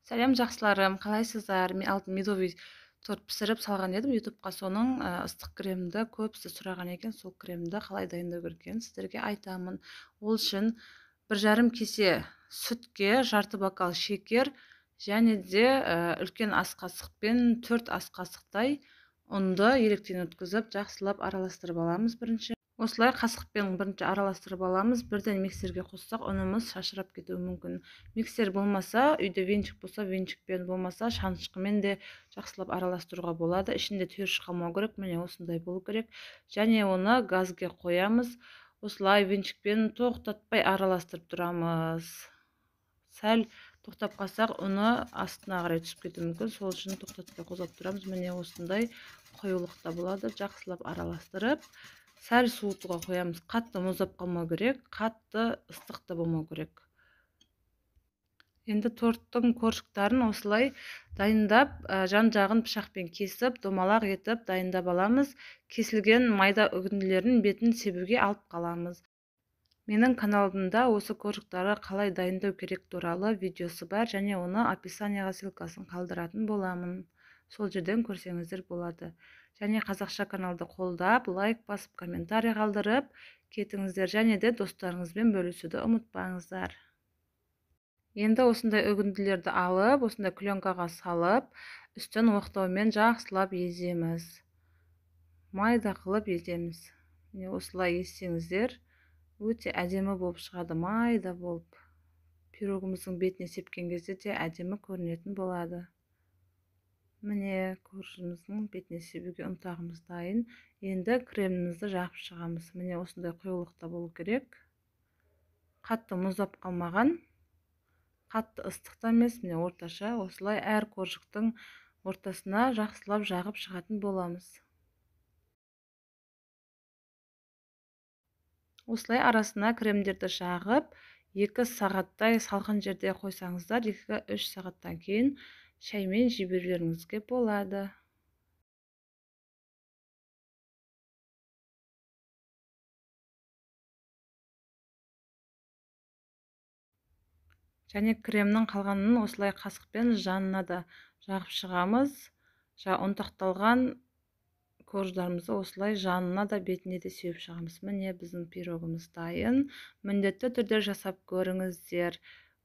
Сәлем жақсыларым, қалайсыздар? Мен алтын медовый торт пісіріп салған едім ютубқа. Соның ыстық кремді көбісі сұраған екен, сол кремді қалай дайындау керек екенін сіздерге айтамын. Ол үшін 1,5 кесе сүтке жарты бокал шекер және де үлкен ас қасықпен 4 ас қасықтай ұнды електен өткізіп жақсылап араластырып аламыз бірінші. Осылай қасықпен бірінші араластырып аламыз. Бірден миксерге қоссақ ұнымыз шашырап кетуі мүмкін. Миксер болмаса, үйде венчик болса, венчикпен, болмаса шанышқымен де жақсылап араластыруға болады. Ішінде түйіршік қалмау керек, міне осындай болу керек. Және оны газге қоямыз. Осылай венчикпен тоқтатпай араластырып тұрамыз. Сәл тоқтап қалсақ, ұны астына қарай түсіп кетуі мүмкін. Сол үшін тоқтатпай қозғап тұрамыз. Міне осындай қоюлықта болады. Жақсылап араластырып, сәл суытуға қоямыз. Қатты мұздап қалмау керек, қатты ыстық та болмау керек. Енді торттың коржиктарын осылай дайындап, жан-жағын пышақпен кесіп, домалақ етіп дайындап аламыз. Кесілген майда үгінділерін бетін себуге алып қаламыз. Менің каналымда осы коржиктары қалай дайындау керек туралы видеосы бар, және оны описанияға ссылкасын қалдыратын боламын. Сол жерден көрсеңіздер болады. Және қазақша каналды қолдап, лайк басып, комментарий қалдырып кетіңіздер, және де достарыңызбен бөлісуді ұмытпаңыздар. Енді осындай үгінділерді алып, осындай пленкаға салып, үстін оқтаумен жақсылап еземіз. Майда қылып еземіз. Міне осылай езсеңіздер, өте әдемі болып шығады, майда болып. Пирогымыздың бетіне сепкен кезде де әдемі көрінетін болады. Міне коржымыздың бетіне себуге ұнтағымыз дайын. Енді кремімізді жағып шығамыз. Міне осындай қоюлықта болу керек. Қатты мұздап қалмаған, қатты ыстық та емес, міне орташа. Осылай әр коржиктің ортасына жақсылап жағып шығатын боламыз. Осылай арасына кремдерді жағып, 2 сағаттай салқын жерде қойсаңыздар, 2-3 сағаттан кейін шаймен жіберулеріңізге болады. Және кремнің қалғанын осылай қасықпен жанына да жағып шығамыз. Ұнтақталған корждарымызды осылай жанына да бетіне де сеуіп шығамыз. Міне біздің пирогымыз дайын. Міндетті түрде жасап көріңіздер.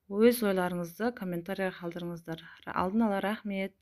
Өз ойларыңызды комментарийға қалдырыңыздар. Алдын ала рахмет.